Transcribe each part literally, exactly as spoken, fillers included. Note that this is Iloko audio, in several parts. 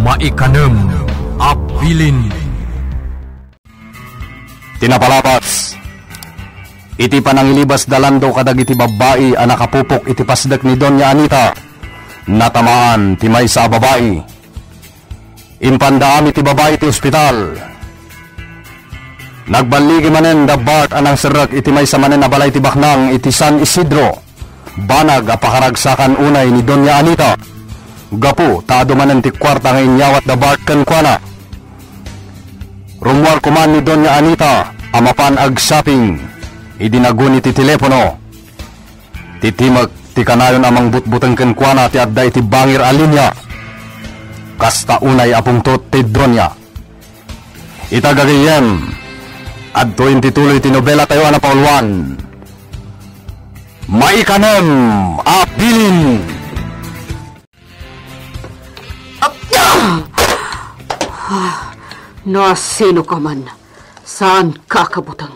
Maikanem a bilin. Ti napalabas, iti panangilibas da Lando kadagiti babbai a nakapupok iti pasdek ni Doña Anita, natamaan ti maysa a babai. Impanda amin ti babai ti ospital. Nagballigi manen da Bart a nangserrek iti maysa manen a balay ti baknang iti San Isidro. Banag a pakaragsakan unay ni Doña Anita. Gapu ta adu manen ti kuarta nga inyawat da Bart kenkuana. Rummuar koman ni Doña Anita a mapan agshopping idi naguni ti telepono. Titimek ti kanayon a mangbutbuteng kenkuana ti adda iti bangir a linia. Kasta unay a pungtot ti Doña. Ita gagayyem, adtoyen ti tuloy ti nobela tayo a napauluan. Maikanem a bilin. No sino ka man, saan ka kabuteng.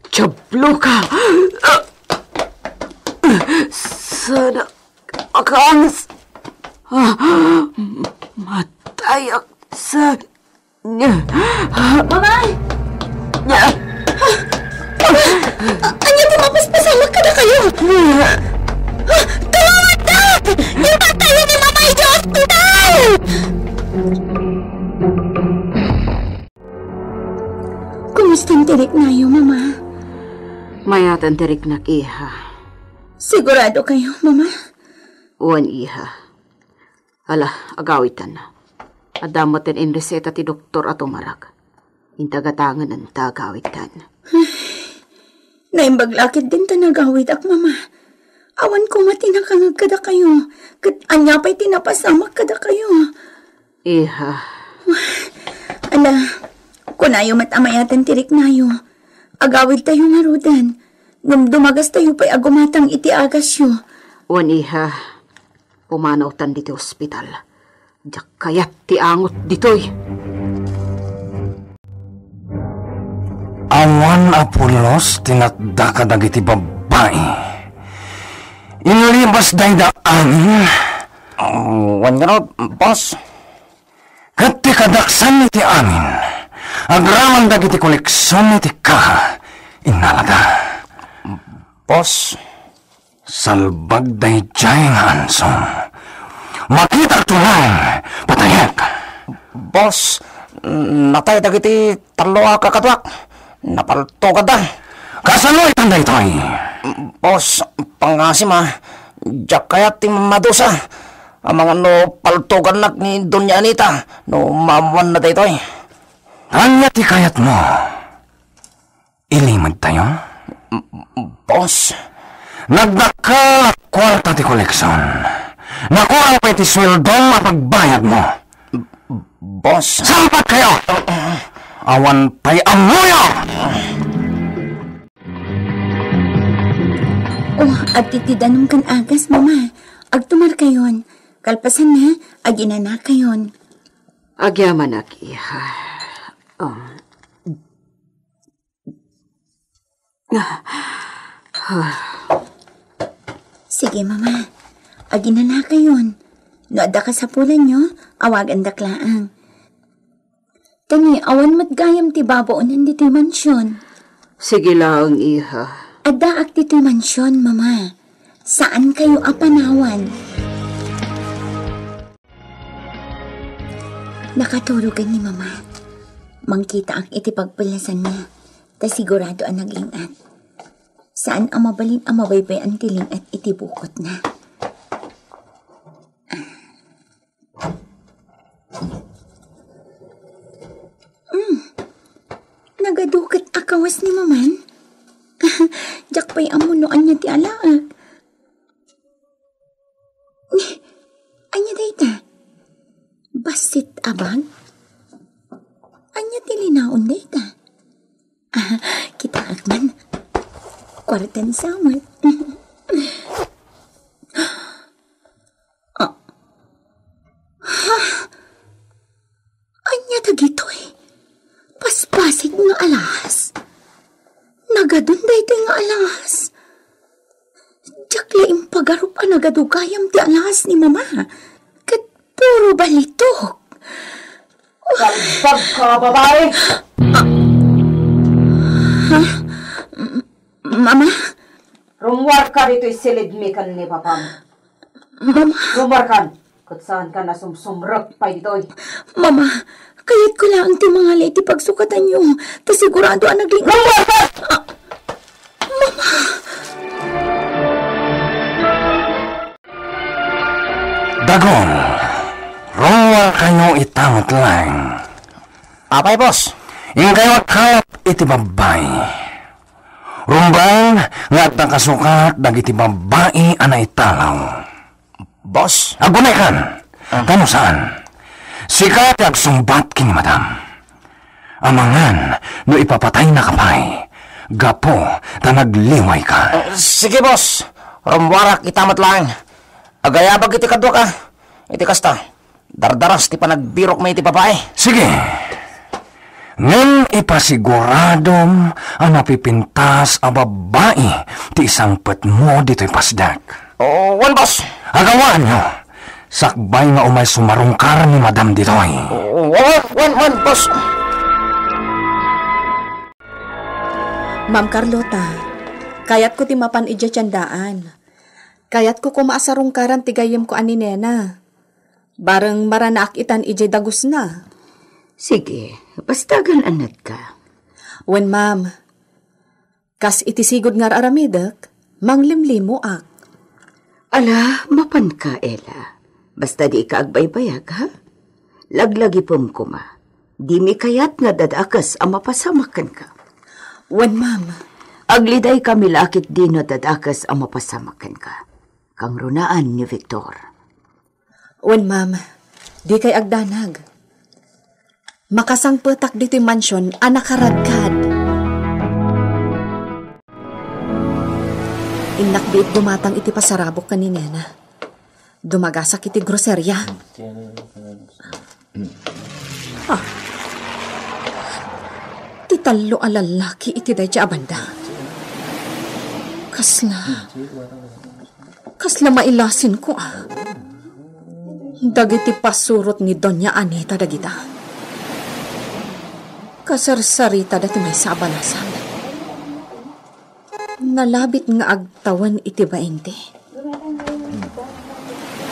Diablo ka! Sana akangs. Matayak sa Mamay! Ania ti mapaspasamak kadakayo? Tulonganka! Ipatayo ni Mamay idiay ospital! Kumusta ti riknayo, Mama? Mayaten ti riknak, iha. Sigurado kayo, Mama? Wen, iha. Ala, agawidtan. Adda met ti inreseta ti doktor a tumarag. Inta gatangen ta agawidtan. Naimbag la ketdin ta nagawidak, Mama. Awan koma ti nakangeg kadakayo. Ket ania pay ti napasamak kadakayo? Iha. Ala, kunayo met a mayaten ti riknayo. Agawidtayo ngaruden. Ngem dumagastayo pay a gumatang iti agasyo. Wen, iha. Pumanawtan ditoy ospital. Diak kayat ti angot ditoy. Awan a pulos ti natda kadagiti babbai. Inlibas dayda amin. Wen ngarud, boss. Ket ti kadaksan iti amin, agraman dagiti koleksion iti kaha, innalada. Boss, salbag daydiay nga ansom. Makitak tunay, patayek. Boss, natay dagiti tallo a kakaduak. Napaltoganda. Kasano itan daytoy? Boss, pangasim a. Diak kayat ti madusa. Amangan no paltogannak ni Doña Anita no maammoanna daytoy. Ania ti kayatmo? Ilimedtayo? Boss. Nagdakkel a kuarta ti koleksion. Nakurang pay ti sueldom a pagbayadmo. Boss. Salpat kayo! Awan pay ammoyo! Oh, adda ti danum ken agas, Mama. Agtumar kayon. Kalpasan na, aginana kayon. Agyamanak, iha. Oh. Sige, Mama. Aginana kayon. No adda kasapulanyo, awagandak laeng. Tani, awan met gayam ti babaonen ditoy mansion. Sige laeng, iha. Addaak ditoy mansion, Mama. Saan kayo a panawan. Nakaturogen ni Mama. Mangkitaak iti pagpelasanna, ta sigurado a nagling-at. Saan a mabalin a mabaybay-an ti ling-at iti bukotna. Mm. Nagadu ket a kawas ni Maman. Diak pay ammo no ania ti alaek. Ania dayta? Bassit a bag? Ania ti linaon dayta? Ah, kitaak man. Kuartan sa met. Ah. Ha? Ania dagitoy? Paspasig nga alas? Nagadun daytoy nga alas? Diak la impagarup a nagadu gayam ti alas ni Mama. Ket puro balitok. Kalbag ka, babae! Mama? Rummuarka ditoy silidmi ken ni papam. Mama. Rummuarkan, ket saankan a sumsumrek pay ditoy. Mama, kayatko laeng ti mangala iti pagsukatanyo, ta sigurado a nagling- Rummuarkan! Ah, Mama! Dagol, rummuarkayo ita met laeng. Apay, boss? Inkayo aghalap iti babbai. Rumbeng nga adda kasukat dagiti babbai a naitalaw. Boss? Agunaykan, ah, ta no saan, sika ti agsungbat ken ni madam. Amangan no ipapataynaka pay, gapu ta nagliwayka. Ah, sige, boss. Rummuarak ita met laeng. Agayabak iti kaduak, a. Iti kasta, dardaras ti panagbirokmi iti babai. Sige. Ngem ipasiguradom a napipintas a babbai ti isangpetmo ditoy pasdek. O, wen, boss. Agawaanyo, sakbay nga umay sumarungkar ni madam ditoy. O, wen, wen, wen, boss. Ma'am Carlota, kayatko ti mapan idiay tiendaan. Kayatko koma a sarungkaran ti gayyemko a ni Nena. Bareng maranaak itan idiay dagusna. Sige, basta agan-annadka. Wen, ma'am. Kas iti sigud nga ar-aramidek, manglimlimoak. Ala, mapanka, Ella. Basta diika agbaybayag, ha? Laglagipem koma. Dimi kayat nga dadakes a mapasamak kenka. Wen, ma'am. Aglidayka, milakit dino dadakes a mapasamak kenka. Kangrunaan ni Victor. Wen, ma'am. Dikay agdanag. Makasangpetak ditoy mansion a nakaradkad. Innak biit dumatang iti pasarabok ken ni Nena. Dumagasak iti groseria. Ah. Ti tallo a lallaki iti daydiay a banda. Kasla, kasla mailasinko, a. Dagiti pasurot ni Doña Anita dagita. Kasarsaritada ti maysa a balasang. Nalabit nga agtawen iti bainte.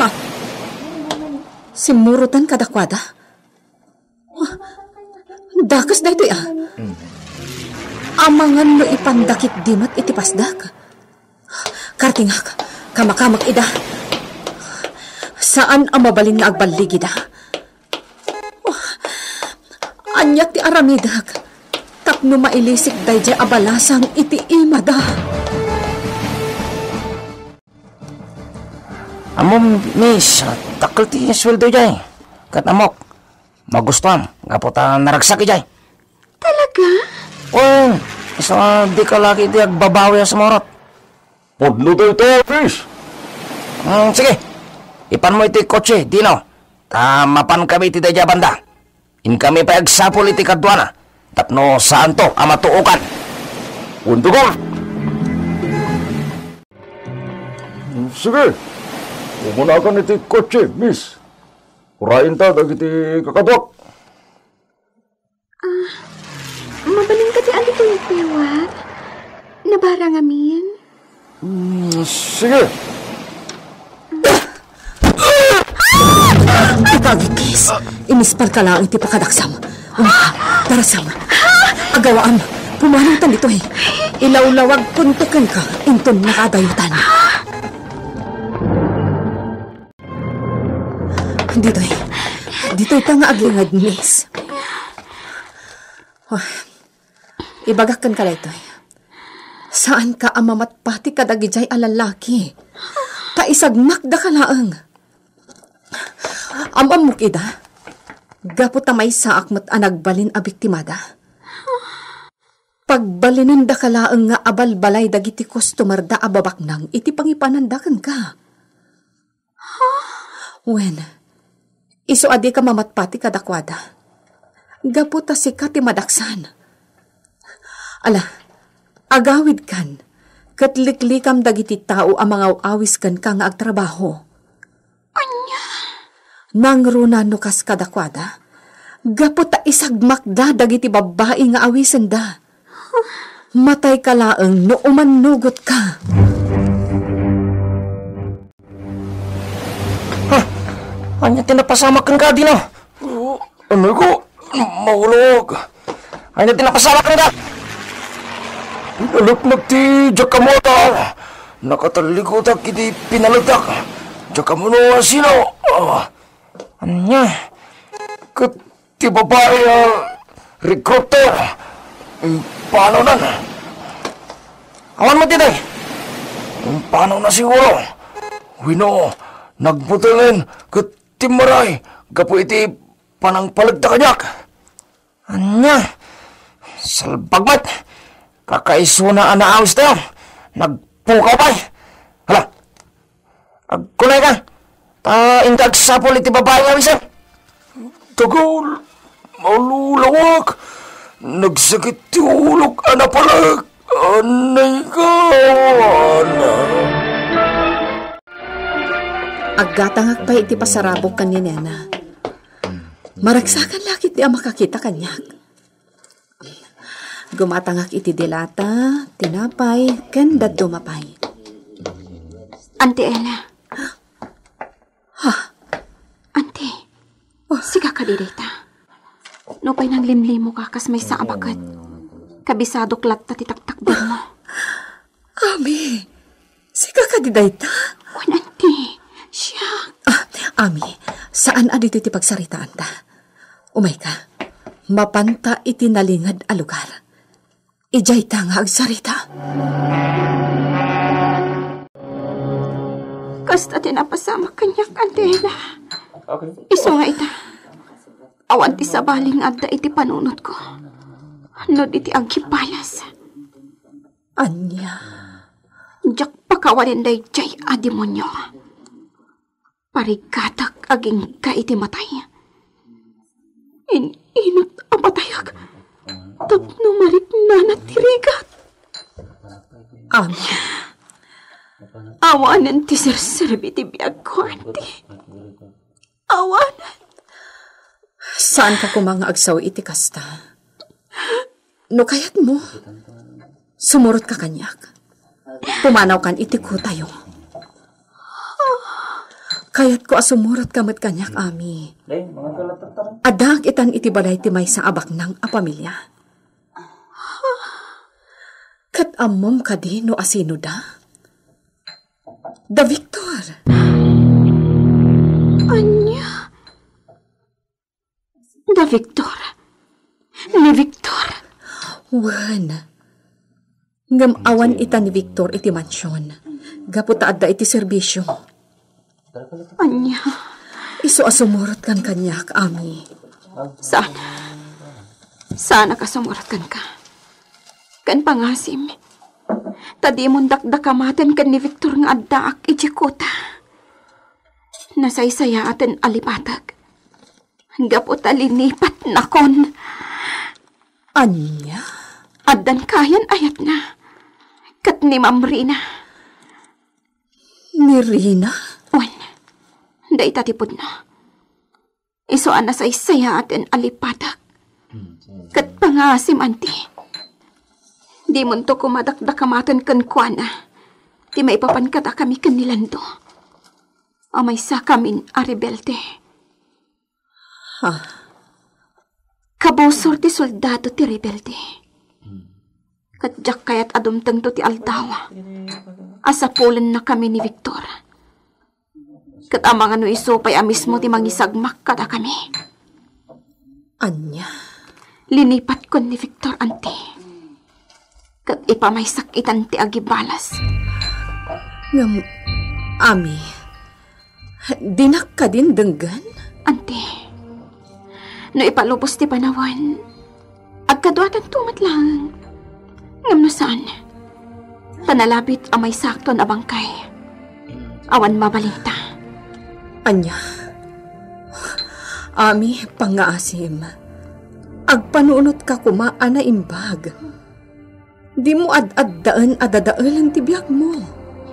Ha? Simmurotan kadakuada? Dakes daytoy, a. Amangan no ipanda ketdi met iti pasdak. Kartingak, kamakamak ida. Saan a mabalin nga agballigida. Oh, ania ti aramidek tapno mailisik daydiay a balasang iti imada? Ammom, miss, dakkel ti sueldo idiay. Ket ammok, magustuam, gapu ta naragsak idiay. Talaga? Oo, isu a dika la ketdi agbabawi a sumurot. Pudno dayta, miss. Mm, sige. Ipanmo iti kotse, Dino. Ta mapankami iti daydiay a banda. Inkami pay agsapul iti kaduana tapno saanto a matuokan. Wen, dagol. Sige. Umunakan iti kotse, miss. Uraenta dagiti kakaduak. Ah, mabalin kadi a ditoy agpiwat? Nabarang amin? Mm, sige. Ikaw, Ikis. Inispalka laeng ti pakadaksam. Umaha, darasam. Agawaam, pumanawtan ditoy. Ilawlawagkonto kenka, inton nakaadayutan. Ditoy. Ditoy ta nga aglinged, miss. Oh, ibagak kenka daytoy. Saanka a mamatpati kadagijay a lallaki. Ta isagmakdaka laeng. Am-ammok ida. Gapu ta maysaak met a nagbalin a biktimada. Pagbalinendaka laeng nga abalbalay dagiti customerda a babaknang iti pangipananda kenka. Wen, isu a dika mamatpati kadakuada. Gapu ta sika ti madaksan. Ala, agawidkan, ket liklikam dagiti tao a mangaw-awis kenka nga agtrabaho. Ania? Nangruna no kas kadakuada, Gapu ta isagmakda dagiti babbai nga awisenda. Matayka laeng no umannugotka. Ha? Ania ti napasamak kenka, Dina? Ano ko? Maulog. Ania ti napasamak kenka? Pinaleknak ti diak a motor. Nakatalligotak iti pinalektak. Diak ammo no sino. Ah. Ania? Ket ti babai a recruiter, impanawnan. Awan met iti. Impanawna siguro. Wenno, nagbutelngen ket timmaray gapu iti panangpalegta kaniak. Ania? Salbag met. Kakaisuna a naawis tayo. Nagpukaw pay. Hala, agkunay ka. Ta inka agsapul iti babai nga awisan. Dagul, malulawak. Nagsakit ti ulok a napalek. Anay ka, anak. Aggatangak pay iti pasarabok ken ni Nena. Maragsakan la ketdi a makakita kaniak. Gumatangak iti dilata, tinapay, ken dadduma pay. Auntie Ella. Ha? Auntie, sika kadi dayta? Nupay nanglimlimo ka kas maysa a baket, kabisadok latta ti taktakdermo. Ami, sika kadi dayta? Wen, auntie, siak. Ah, Ami, saan a ditoy ti pagsaritaanta. Umayka, mapanta iti nalinged a lugar. Idiayta nga agsarita. Kasta ti napasamak kaniak, Auntie Ella. Isu nga ita, awan ti sabali nga adda iti panunotko no di ti aggibalas. Ania? Diak pakawanen daydiay a demonio. Parigatak agingga iti matay. In-inut a matayek tapno mariknana ti rigat. Amin. Awanen ti serserbi ti biagko, Auntie. Awanen. Saanka koma nga agsaw iti kasta. No kayatmo, sumurotka kaniak. Pumanawkan iti kutayo. Kayatko a sumurotka met kaniak, Ami. Addaak itan iti balay ti maysa a baknang a pamilia. Ket ammom kadi no asinoda? Da Victor. Ania? Da Victor? Ni Victor? Wen. Ngem awan ita ni Victor iti mansion, gapu ta adda iti serbisio. Ania? Isu a sumurotkan kaniak, Ami. Saan? Saanak a sumurot kenka? Ken pangasim, ta dimon dakdakamaten ken ni Victor nga addaak idiay kuta. Nasaysayaaten a lipatek. Gapu ta linipatnakon. Ania? Addan kayan ayatna. Ket ni Ma'am Rina. Ni Rina? Wen, dayta ti pudno. Isu a nasaysayaaten a lipatek. Ket pangasim, Auntie. Dimonto koma dakdakamaten kenkuana ti maipapan kadakami ken ni Lando. A maysakamin a rebelde. Ha? Kabusor ti soldado ti rebelde. Ket diak kayat a dumtengto ti aldaw a sapulennakami ni Victor. Ket amangan no isu pay a mismo ti mangisagmak kadakami. Ania? Linipatkon ni Victor, Auntie. Ket ipamaysak itan ti agibalas. Ngem, Ami, dinak kadin denggen? Auntie, no ipalubos ti panawen, agkaduatanto met laeng. Ngem no saan, ta nalabit a maysakton a bangkay. Awan mabalinta. Ania? Ami, pangngaasim. Agpanunotka koma a naimbag. Dimo ad-addaen a dadaelen ti biagmo.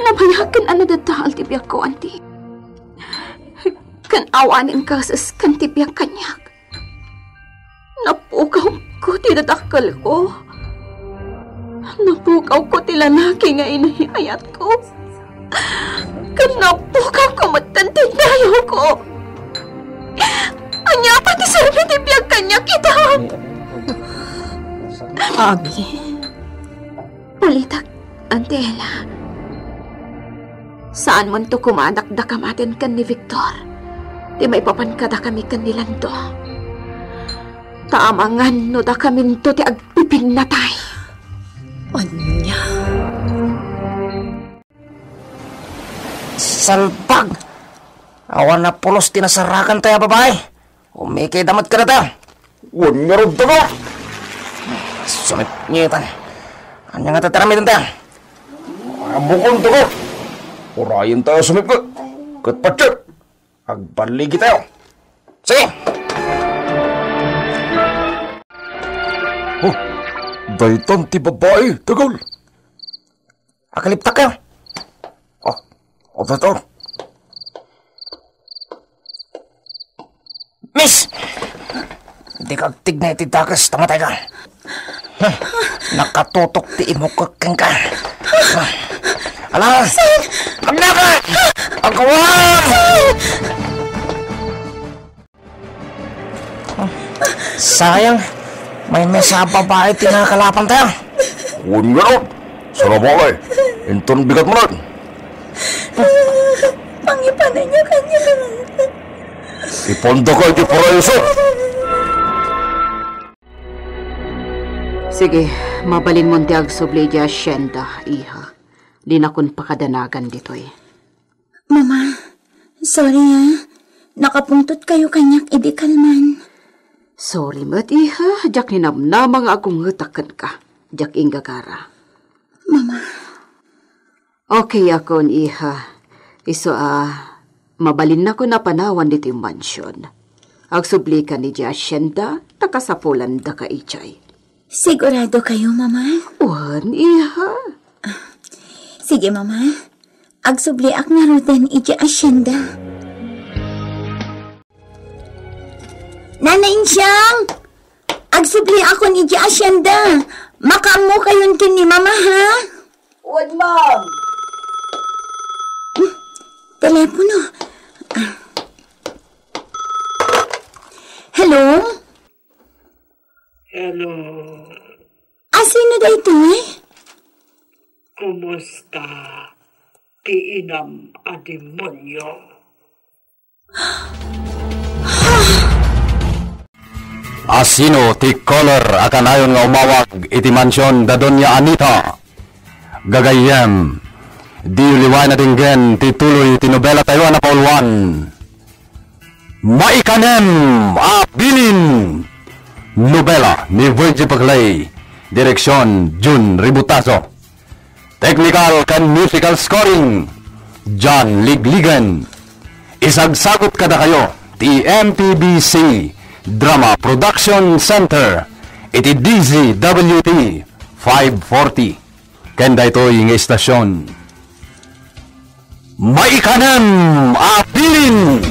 Nabayagen a nadadael ti biagko, Auntie. Ken awanen kasesken ti biag kaniak. Napukawko ti dadakkelko. Napukawko ti lalaki nga inay-ayatko. Ken napukawko metten ti dayawko. Ania pay ti serbi ti biag kaniak ita? Abi, ulitek, Auntie Ella. Saanmonto koma a dakdakamaten ken ni Victor ti maipapan kadakami ken ni Lando. Ta amangan no dakaminto ti agpipinnatay. Ania? Salbag! Awan a pulos ti nasarakan tayo a babae. Umikida met kadata. Wen ngarud, Tagol. Sumipngitan. Ania nga tataramiden tayo? Ammokon, Tagol. Urayen tayo sumipnget. Ket patse, agballigi tayo. Sige. Oh, daytan ti babae, Tagol. Akaliptak kayo. Oh, oh, dayta. Miss! Dika agtigna iti dakes, ta matayka. Hmm, nakatutok ti imukek kenka. Ala! Agnaka! Agawam! Sayang, maymaysa a babae ti nakalapan tayo. Wen ngarud, sarabalay, inton bigat manen. Pangipananyo kaniak. Ipandaka iti paraiso. Sige, mabalinmon ti agsubli iti hacienda, iha. Dinakon pakadanagan ditoy. Mama, sorry, ah. Nakapungtot kayo kaniak idi kalman. Sorry met, iha. Diak ninamnama nga agungetak kenka. Diak inggagara. Mama. Okay akon, iha. Isu a, mabalinnakon a panawan ditoy mansion. Agsublikan idiay hacienda, ta kasapulandaka idiay. Sigurado kayo, Mama? Wen, iha. Sige, Mama. Agsubliak ngaruden idiay hacienda. Nana Insiang! Agsubliakon idiay hacienda. Makaammo kayon ken ni Mama, ha? Wen, ma'am. Hmm, telepono. Ah. Hello? Hello. Asino daytoy? Kumusta ti inam a demonyo? Asino ti caller a kanayon nga umawag iti mansion da Doña Anita? Gagayyem, diyo liwaen a denggen ti tuloy ti nobela tayo a napauluan. Maikanem a Bilin! Nobela ni Virgie Paclay. Direksyon, Jun Ributazo. Technical ken musical scoring, John Ligligan. Isagsagut kadakayo ti M P B C Drama Production Center iti D Z W T five forty. Ken daytoy nga istasyon, Maikanem a Bilin!